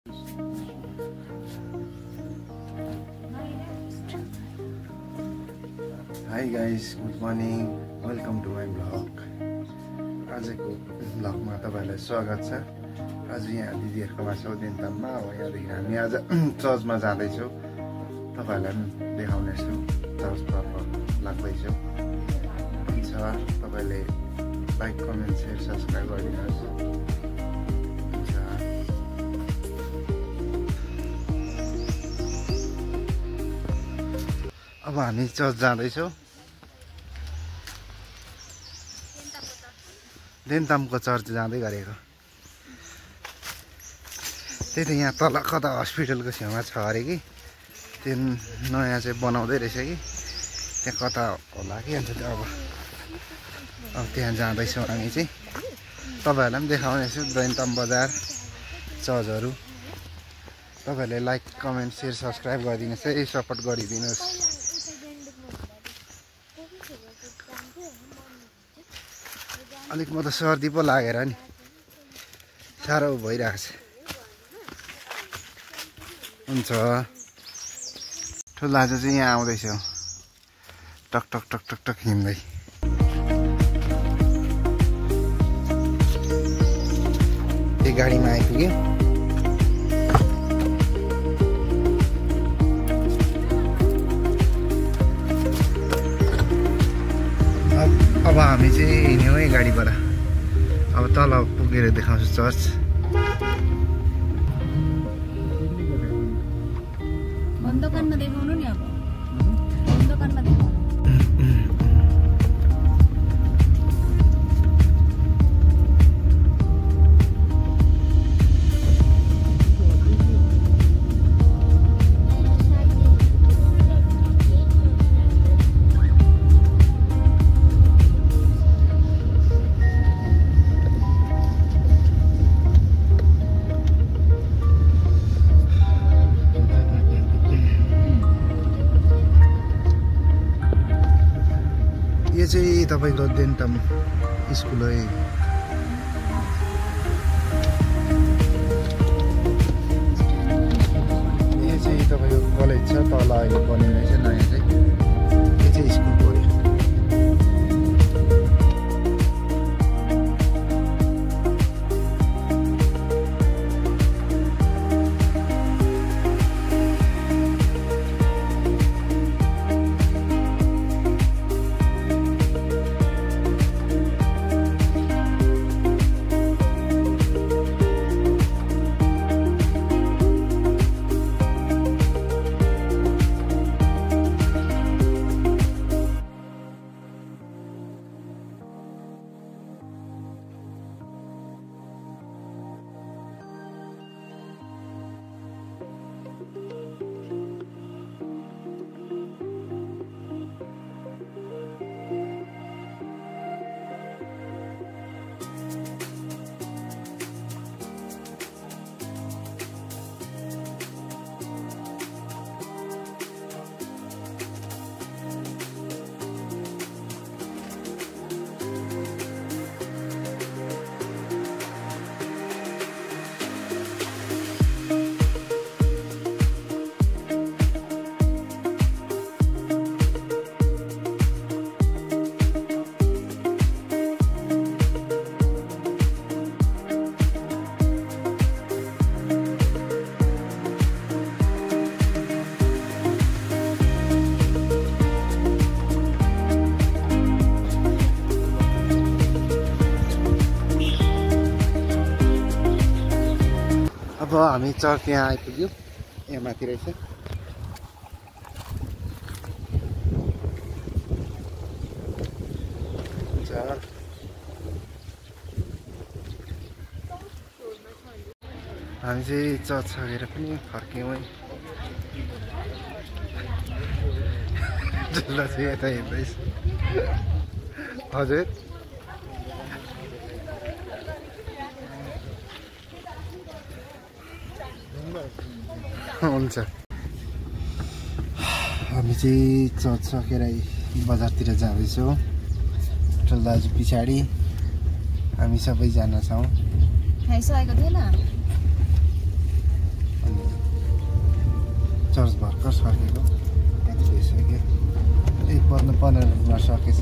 Hi guys, good morning. Welcome to my vlog. आजको भ्लगमा तपाईहरुलाई स्वागत छ। आज यहाँ दिदीहरुकोमा छौं देन्ताममा। यहाँदेखि हामी आज चर्चमा जाँदै छौं। तपाईहरुलाई पनि देखाउने छु। चर्चतर्फ लाग्दै छौं। हुन्छ तपाईले लाइक, कमेन्ट, शेयर, सब्स्क्राइब गरिदिनुहोस्। हुन्छ। अब हामी चर्च जाँदै छौं। देन्तामको चर्च जाँदै गरेको। त्यही त यहाँ तल कता हस्पिटलको छेउमा छ अरे कि। त्यो नयाँ चाहिँ बनाउँदै रहेछ कि। त्यहाँ कता होला कि अन्त अब त्यहाँ जाँदैछौँ हामी चाहिँ। तपाईहरुलाई पनि देखाउनेछु देन्ताम बजार चर्चहरू। तपाईहरुले लाइक, कमेन्ट, शेयर, सब्स्क्राइब गरिदिनुहोस् है, सपोर्ट गरिदिनुहोस्। अलिक म त सर्दी पो लागेर नि साह्रो भइरहेको छ। हुन्छ। ठुलो आज चाहिँ यहाँ आउँदैछ टक टक टक टक टक हिँड्दै। यो गाडीमा आइपुग्यो। अब हामी चाहिँ हिँड्यौँ है गाडीबाट। अब तल पुगेर देखाउँछु चर्च। दोकानमा देखाउनु नि। अब दोकानमा देखाउनु। यो चाहिँ तपाईको देन्ताम स्कुल है। यो चाहिँ तपाईको कलेज छ तल अहिले बनिँदैछ नयाँ चाहिँ। यो चाहिँ स्कुल पऱ्यो। अब हामी चर्च यहाँ आइपुग्यो। यहाँ माथि रहेछ। हामी चाहिँ चर्च सकेर पनि फर्क्यौँ है। झुला चाहिँ यता हेर्दैछ। हजुर हुन्छ। हामी चाहिँ चर्च सकेर बजारतिर जाँदैछौँ। ठुलो दाजु पछाडि हामी सबैजना छौँ। खाइसकेको थिएन। चर्च भर्खर सकेको कति भइसक्यो 1:15 सकेछ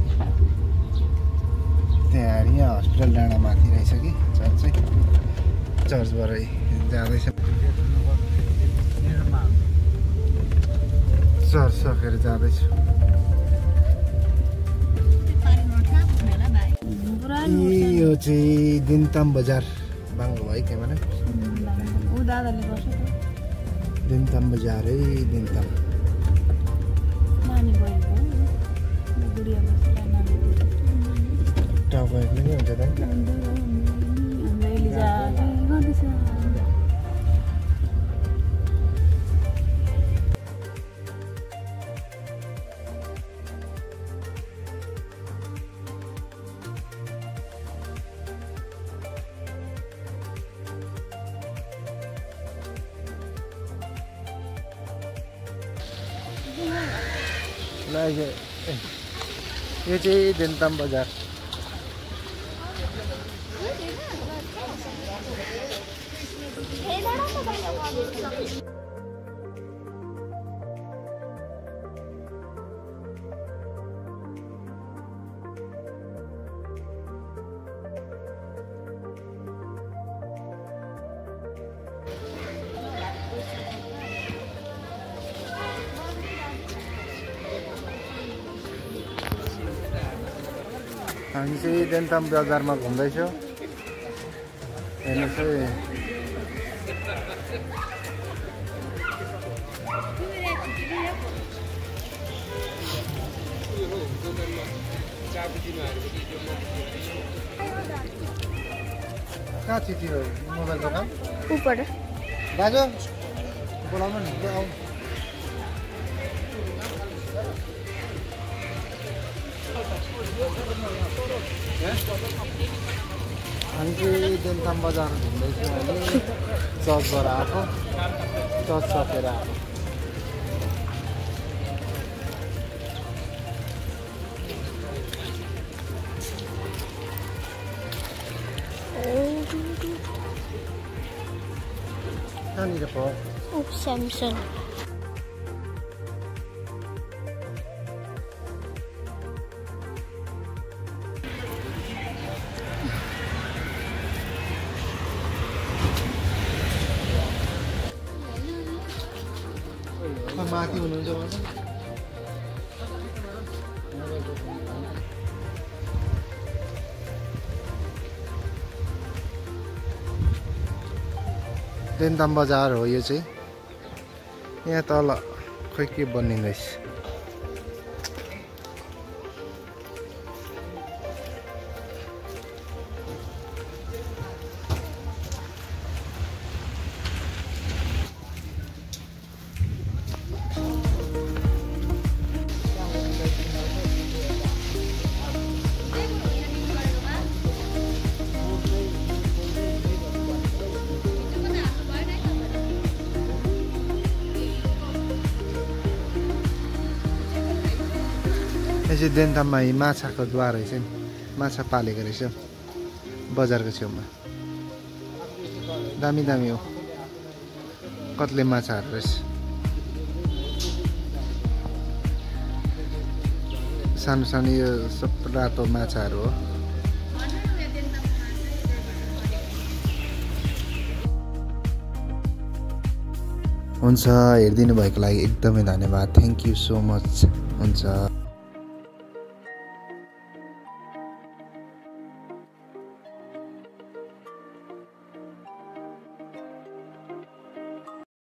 त्यहाँ यहाँ हस्पिटल डाँडा माथि रहेछ कि चर्च चाहिँ चर्चबाटै जाँदैछ चर्च सकेर जाँदैछु यो चाहिँ दिनताम बजार बाङ्गो भयो के भने दिनताम बजार है दिनताम टाउको एक्लै नै हुन्छ त यो चाहिँ दिनताम बजार हामी चाहिँ दिनताम बजारमा घुम्दैछौँ हेर्नुहोस् है कहाँ थियो त्यो मोबाइल दोकान ऊपर दाजु बोलाउनु नि आऊ हामी चाहिँ दिनताम बजार घुम्दैछौँ अहिले चर्चबाट आएको चर्च सकेर आएको कहाँनिर पो स्यामसङ माथि हुनुहुन्छ दिनताम बजार हो यो चाहिँ यहाँ तल खोइ के बनिँदैछ चाहिँ दिनताममा माछाको द्वार रहेछ नि माछा पालेको रहेछ बजारको छेउमा दामी दामी हो कत्ले माछाहरू रहेछ सानो सानो यो सब रातो माछाहरू हो हुन्छ हेरिदिनु भएको लागि एकदमै धन्यवाद थ्याङ्क यू सो मच हुन्छ